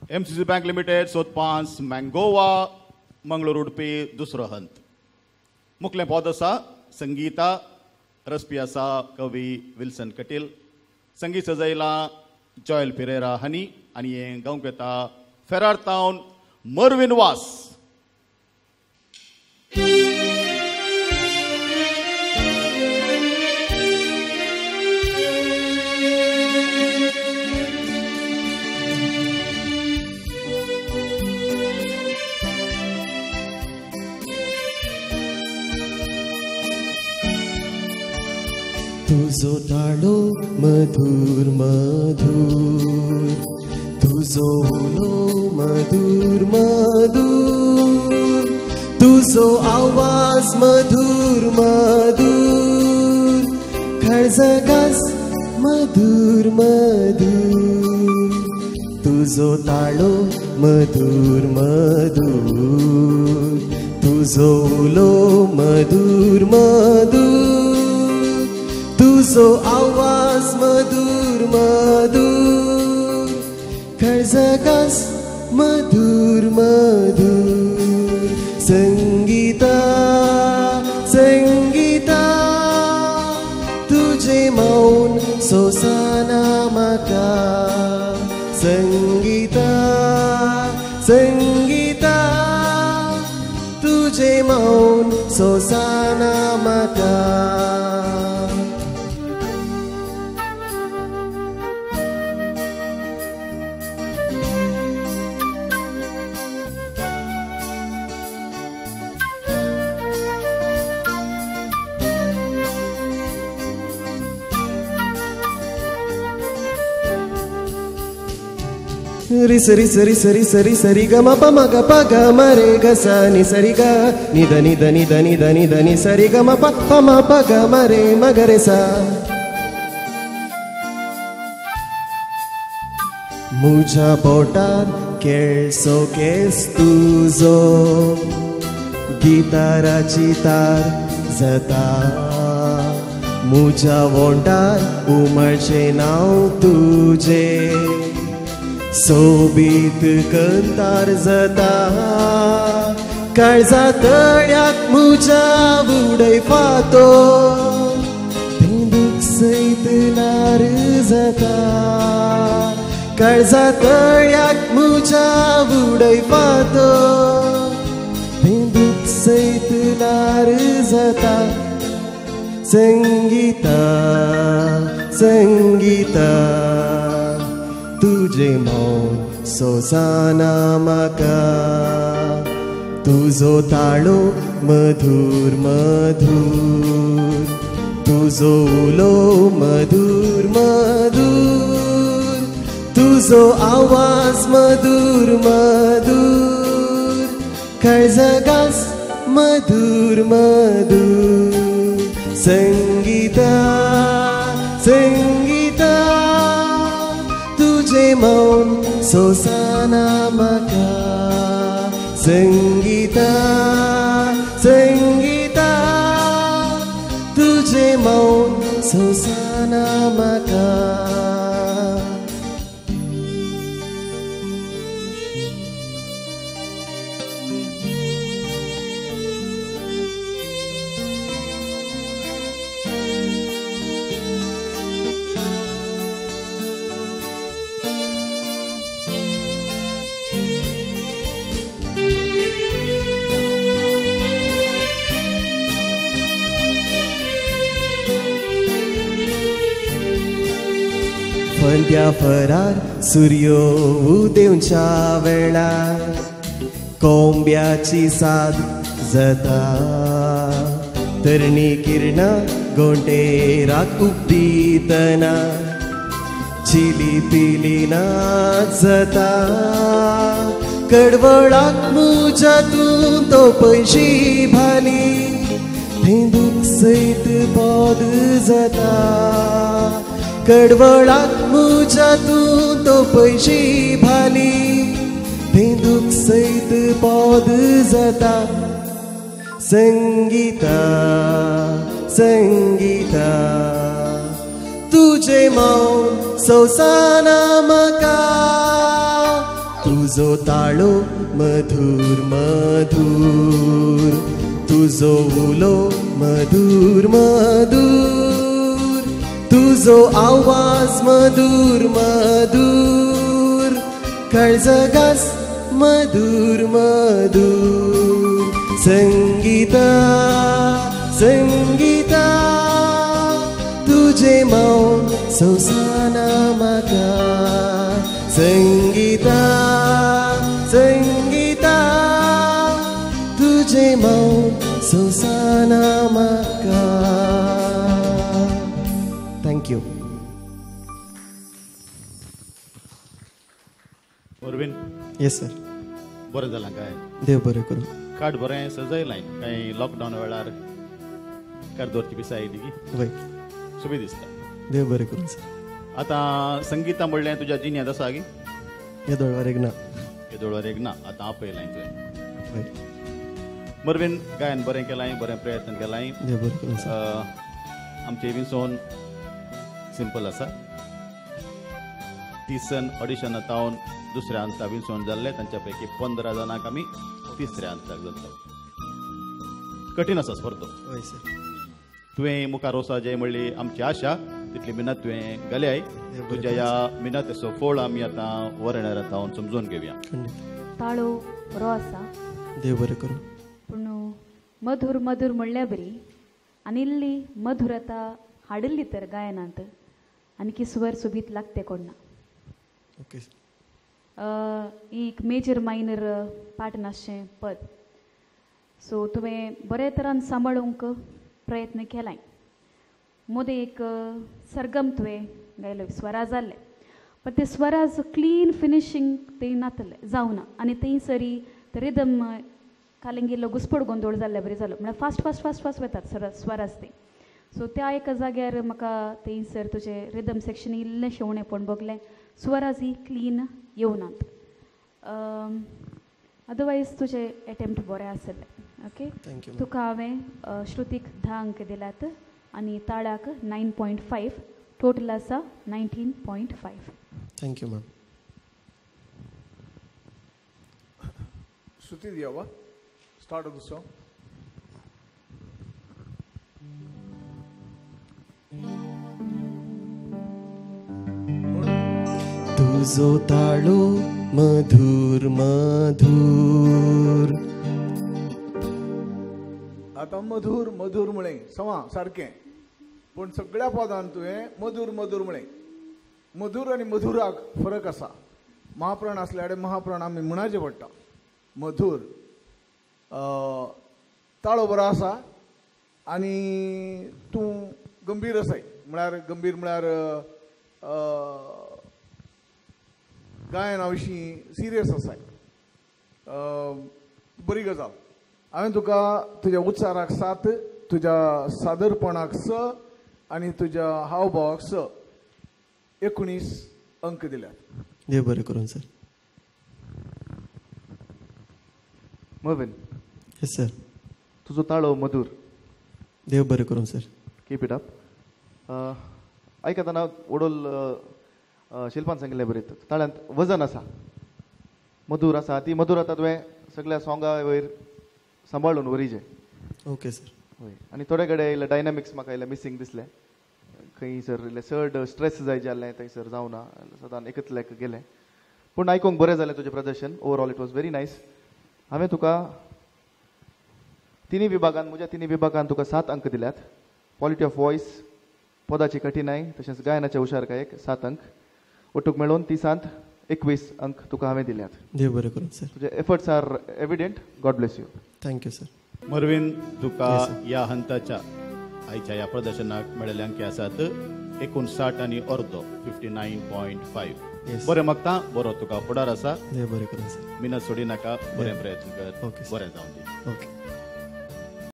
MCC bank limited, सोदपांस, मँगोवा, Mangalore उडपी, दुसरो हंत. मुखलें पद आसा संगीता, रसपी आसा कवी विल्सन कटील, संगीत सजयला जॉयल पिरेरा हनी आनी हें गावंक येता फेरार टावन मर्विन वास. तुझो ताळो मधुर मधुर, तुझो उलो मधुर मधुर, तुझो आवाज मधुर मधुर, खळजगास मधुर मधुर, तुझो ताळो मधुर मधुर, तुझो उलो मधुर मधुर, तुझो आवाज मधुर मधुर, खळजगास मधुर मधुर. संगीता संगीता, तुझे मौन सोसाना म्हाका. संगीता संगीता, तुझे मौन सोसाना म्हाका. रि सरि सरि सरि सरि सरि ग म प म ग प ग म रे ग स नि सरि ग नि the नि the नि the नि the नि the नि सरि ग म प प म प ग म रे म ग रे सा. मुझ्या बोटार केळसो केस तुजो, गिताराची तार जाता. मुझ्या वोंटार उमळचें नांव तुजें, सोबीत कंतार जाता. काळजा तळ्याक मुझ्या उडय फातो, तेंदूक सयत नार जाता. काळजा तळ्याक मुझ्या उडय फातो, तेंदूक सयत नार जाता. संगीता संगीता, तुझे मौन सोसाना म्हाका. तुझो ताळो मधुर मधुर, तुझो उलो मधुर मधुर, तुझो आवाज मधुर मधुर, खळजगास मधुर मधुर. संगीता संगीता, तुझे मौन सोसाना म्हाका. संगीता संगीता, तुझे मौन सोसाना म्हाका. फंद्या फरार सुर्यो उदेवच्या वेळार कोंब्याची साद जाता. तरणी किरणां गोंटेराक उबदितना चिली पिली नाच जाता. कडवळाक मुझ्या तूं तो पयशी भाली, थंय सयत बोद जाता. कडवळाक मुझ्या तूं तो पयशी भाली, थंय सयत बोद जाता. संगीता संगीता, तुझे मौन सोसाना म्हाका. तुजो ताळो मधुर मधुर, तुजो उलो मधुर मधुर, तुजो आवाज मधुर मधुर, काळजागास मधुर मधुर. संगीता संगीता तुझे मौन सोसाना म्हाका. संगीता संगीता तुझे मौन सोसाना म्हाका. Thank you. Arvind. Yes sir. बरें जालां काय? देव बरें करूं. कार्ड बरें सजयलां काय लॉकडावन वेळार कार्ड दवरची पिसा आयली की वय सोबी दिसता. देव बरें करूं सर. आतां संगीता म्हणलें तुज्या जिन्यांत आसा गी? येदोळवार एक ना. येदोळवार एक ना. आतां आपयलां तुवें. वय. मरवीन गायन बरें केलां, बरें प्रयत्न केलां. देव बरें करूं सर. आमचें विंसोन सिंपल आसा. तिसन ऑडिशना तावन दुसऱ्या अंता विंसोन जाल्ले तांच्या पैकी 15 जाणांक आमी तिसऱ्या अंताक जाता. कठीण आसा स्पर्धो. हय सर. तुवें मुखार वचपाचें म्हणली आमची आशा, तितली मिनत तुवें घाल्याय. तुज्या ह्या मिनतेचो फोळ आमी आतां वरणार तावन समजून घेवया. ताळो बरो आसा. देव बरें करूं. पूण मधुर मधुर म्हणल्या बरी आनी इल्ली मधुरता हाडिल्ली तर गायनांत आनी स्वर सोबीत लागते कोण ना. ओके. एक मेजर मायनर पार्ट नाशें पद सो तुवें बरे तरान सांबाळूंक प्रयत्न केलाय. मोदें एक सरगम तुवें गायलो, स्वरा जाल्ले, पण ते स्वराज क्लीन फिनिशींग ते नातले जावना आनी थंयसरी ते रिदम कालिंगिल्लो घुसपड गोंदोळ जाल्ले बरी जालो, म्हळ्यार फास्ट फास्ट फास्ट फास्ट वतात स्वराज ते. सो त्या एका जाग्यार म्हाका थंयसर तुजें रिदम सेक्शन इल्लें शेवणेपण भोगलें, स्वराज ही क्लीन येवनात. अदरवायज तुजें एटेम्प्ट बरें आसलें. ओके. तुका हांवें श्रुतीक 10 अंक दिल्यात आनी ताळाक 9.5, टोटल आसा 19.5. Thank you ma'am. Shruti दिया start of the song. तुजो ताळो मधुर मधुर. आतां मधुर मधुर म्हळें समा सारकें, पूण सगळ्या पदान तुवें मधुर मधुर म्हळें. मधुर आनी मधुराक फरक आसा. महाप्राण आसल्यार महाप्राण आमी म्हणाचें पडटा. मधुर ताळो बरो आसा आनी तूं गंभीर आसाय, म्हळ्यार गंभीर म्हळ्यार गायना विशीं सिरियस आसाय. बरी गजाल. हांवें तुका तुज्या उच्चाराक 7, तुज्या सादरपणाक 6 आनी तुज्या हावभावाक 6, 19 अंक दिल्यात. देव बरें करूं सर. मर्विन. Yes sir. तुजो ताळो मधुर. देव बरें करूं सर. Keep it up. आयकतना ओडोल शिल्पान सांगिल्लें बरें, ताळ्यांत वजन आसा, मधुर आसा. ती मधुर आतां तुवें सगळ्या सोंगा वयर सांबाळून वरीजे. Okay sir. हय. आनी थोडे कडेन इल्लें डायनामिक्स म्हाका इल्लें मिसींग दिसलें. खंयसर इल्लें चड स्ट्रेस जाय जालें थंयसर जावना, सदां एकतल्याक गेलें. पूण आयकूंक बरें जालें तुजें प्रदर्शन. Overall it was very nice. हांवें तुका तिन्ही विभागान, म्हज्या तिन्ही विभागान तुका 7 अंक दिल्यात. क्वॉलिटी ऑफ वॉयस, पदाची कठीणाय, तशेंच गायनाच्या हुशारकायेक 7 अंक, ಒಟ್ಟುಗ್ ಮೇಳೋನ್ 30 21 अंक तुका हांवें दिल्यात. देव बरें करूं सर. तुजे efforts are evident. God bless you. Thank you sir. Marvin, तुका ह्या हंताच्या आयच्या ह्या प्रदर्शनाक मेळिल्ले अंकी आसात 59.5, 59.5. बरें मागता, बरो तुका फुडार आसा. देव बरें करूं सर. मिनत सोडी नाका, बरें प्रयत्न कर, बरें जावं दी. ओके.